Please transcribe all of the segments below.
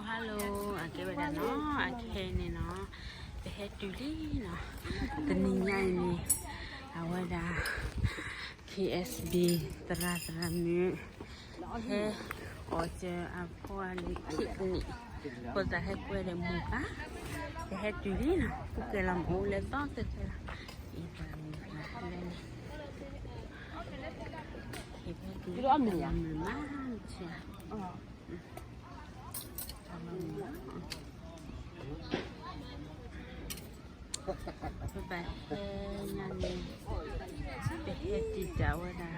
Hello, အကဲဝဲဒၣ်နီၤ, အခဲအံၤန့ၣ်နီၤ, ပဟဲတုၤလံနီၤ, တနံၤညါအံၤန့ၣ်, အဝဲဒၣ် K S B သရၣ်သရၣ်မုၣ် ဟဲအီၣ်စၢၤအဖိအလံၤခံနံၣ်, ဖိသၣ်ဟဲကွဲဒီးမုၢ်ပၢ်, ပဟဲတုၤလံနီၤ, ပကဲလီၤမအိၣ်လၢသီသ့ၣ်သ့ၣ်လီၤ, အံၤပှၤမုၢ်ပၢ်လဲၣ်န့ၣ်, ဟဲတုၤလံမုၢ်မး, ပဘၣ်ဟဲညါန့ၣ်, ပဟဲတံာ်တာ်ဝဲဒၣ်,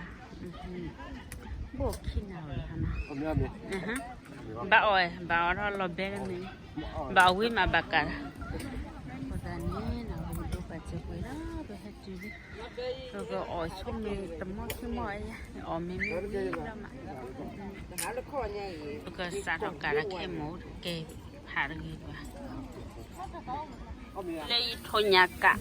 ဘိၣ်ခံနၣ်ရံၣ်လီၤနီၤ, ဘၣ်အီၣ်, ဘၣ်အီၣ်ထီၣ်လီၤဘဲလၢမ့ၢ်, ဘၣ်အီၣ်ဝံၤမးဘၣ်ကးလီၤ, အဃိသတးန့ၣ်နီၤ, ပကဒိးပာ်စၢၤပှဲၤလီၤ, ပဟဲတုၤလံ, ပကအီၣ်ဆိမ့ၢ်တမီၢ်ခံမီၢ်အံၤ, အီၣ်မ့ၢ်မ့ၢ်ဝံၤလီၤမး, ပကစးထီၣ်ကးဒီးခဲမုၢ်ကဲဖးတဂ့ၤဘၣ်, လၢယထိၣ်ညၣ်ကး,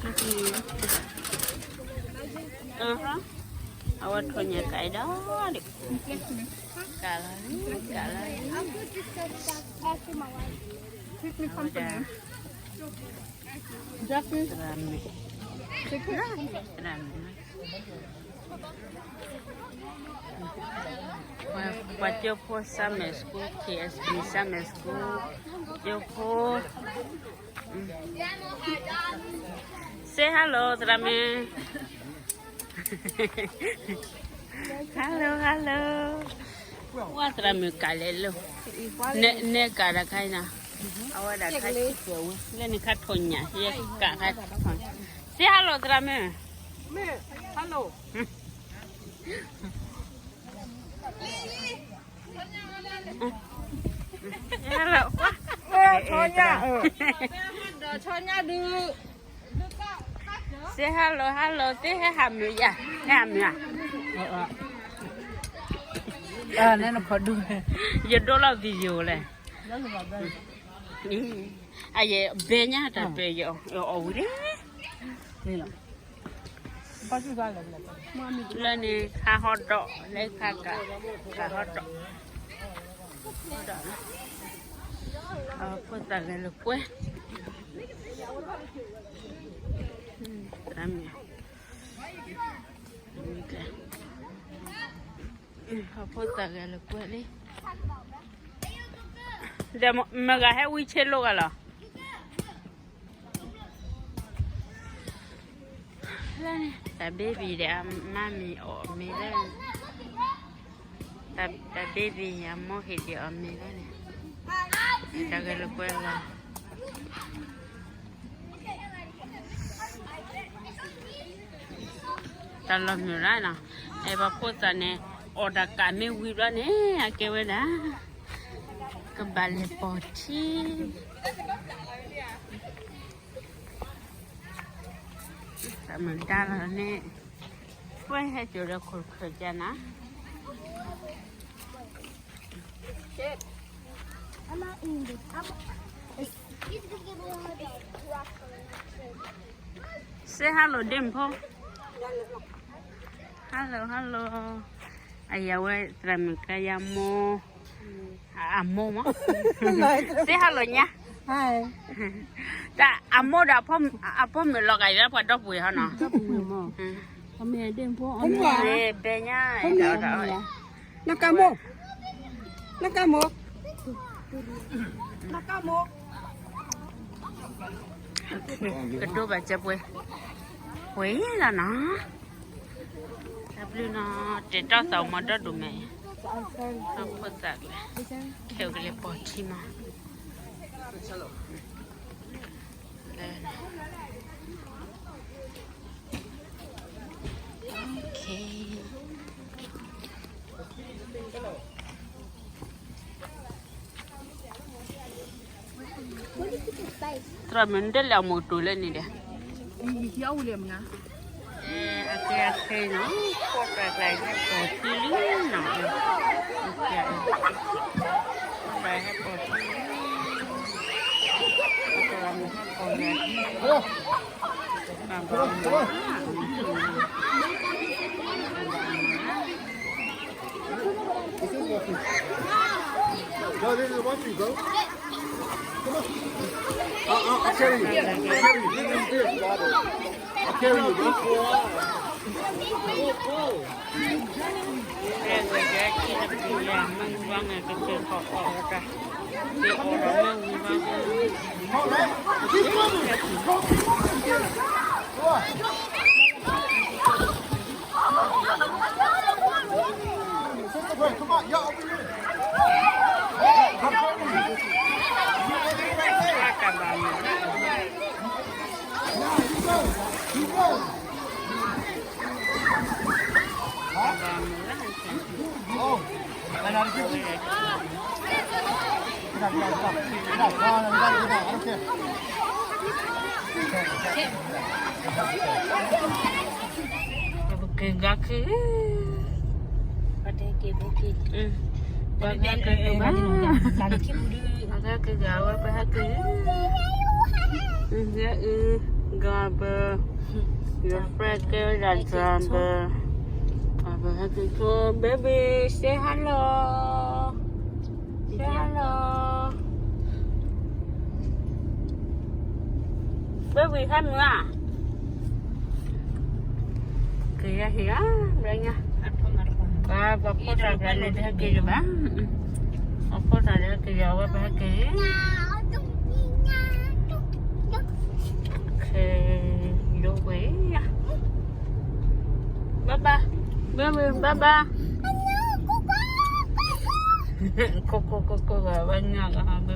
အဝဲထိၣ်ညၣ်ကးအံၤဒီး, ကးလီၤ, ကးလီၤ, အဝဲဒၣ်, သရၣ်မုၣ်, သရၣ်မုၣ်, ပှၤကၠိဖိ summer school, K S B summer school, ကၠိဖိ, say hello သရၣ်မုၣ်, hello hello, ဝဲသရၣ်မုၣ်ကးလဲၤလိၤ, နဲကးတခါအံၤနီၤ, အဝဲဒၣ်ခါဆံးပှဲၤဝဲ, လၢန့ၣ်ခါထိၣ်ညၣ်, ယဲကးခါ, say hello သရၣ်မုၣ်, hello. ဒီးဆီညါဒုး, say hello hello သ့, ဟဲဟးမုာ်ယၤ, ဟဲဟးမုာ်ဧါ, ယဒိလီၤ video လဲၣ်, အယဲဘဲညါတၢ်ပၢၢ်ယအီၣ်ဝံၤလံ, လၢန့ၣ်ခါဟီဒီး, လၢခါကး, ကးဟီဒီး, ဖိသၣ်ဂဲၤလိာ်ကွဲ, သရၣ်မုၣ်, ဖိသၣ်ဂဲၤလိာ်ကွဲလံ, ဒီးမတၤဂၤဟဲဝံဆ့လိာ်ဂၤလီၤ. တၢ် baby ဒီးအမါမံၤအီၣ်မ့ၤလၢ, တၢ် baby အမိၢ်ဟ့ၣ်ဒံးအီၣ်မ့ၤလၢန့ၣ်, တၢ်ဂဲၤလိာ်ကွဲလီၤ. တၢ်လီၤမုာ်ရၣ်နီၤ, အဲၣ်ပှၤဖိသၣ်န့ၣ်, အီၣ်တၢ်ကးမ့ၢ်ဝံၤဘျီန့ၣ် အကဲဝဲဒၣ်, ကဘၣ်လဲၤပိာ်ထံ, တၢ်မုာ်ဒါလီၤန့ၣ်, ပှဲၤဟဲစိာ်ဒီးခိၣ်တခၢၣ်ကနၤ Say hello ဒ့ၣ်ဖိ, hello hello, အယၤဝဲသရၣ်မုၣ်ကါယၤမိၢ်, အမိၢ်မး, say hello ညါ, တၢ်အမိၢ်ဒီး, အဖိမုၣ်လီၤဂာ်ဒ်ပှၤဒီပုၢ်ဝဲၢ်ဟီနီၤ, ဘဲညါ, နကါမိၢ်, နကါမိၢ်, နကါမိၢ်, ကဒိဘၣ်စဲပှဲၤ, ပှဲၤလီၤနီၤ, တၢ်ဘျုးနီၤ, တဲာ်တီသးမၤဒီဒိၣ်မဲာ်, ဖိသၣ်, ခဲအံၤကလဲၤပိာ်ထံမး. Okay. သရၣ်မုၣ်ဒဲလဲၣ်အမိၢ်ကတိၤလၢန့ၣ်ဒီး, အကဲအခဲနီၤ, ဖိသၣ်ကျါဟဲပိာ်ထံလံနီၤ, ဖိသၣ်ဟဲပိာ်ထံလံ, ဖိသၣ်ဟဲပိာ်ယၤ, ဘၣ်ဘၣ်မုၢ်, ဘၣ်ဘၣ်မုၢ်, ဘၣ်ဘၣ်မုၢ်. I'll, I'll, I'll carry you. I'll carry you. I'll carry you, bro. ပက့ၤကဒါခု, ပှၤက့ၤကဒါ, ပှၤက့ၤကဒါဝဲ ပဟဲက့ၤ, ယအုၣ်, ဒီးပ, ယ friend ကဲဝဲဒၣ် driver, ပဟဲက့ၤဆိ, baby say hello, say hello, baby ဟဲမုၢ်ဧါ. က့ၤယဟံၣ်ဧါ, ဘျီညါ, ပှၤဖိသၣ်ကျါန့ၣ် တဟဲက့ၤဒံးဘၣ်, ပှၤဖိသၣ်တဟဲက့ၤယၤဝဲ ပဟဲက့ၤ, ခဲ, ယိဝဲ, bye bye, bye bye, bye bye, ခိခိခိခိ ဘျီညါလီၤ.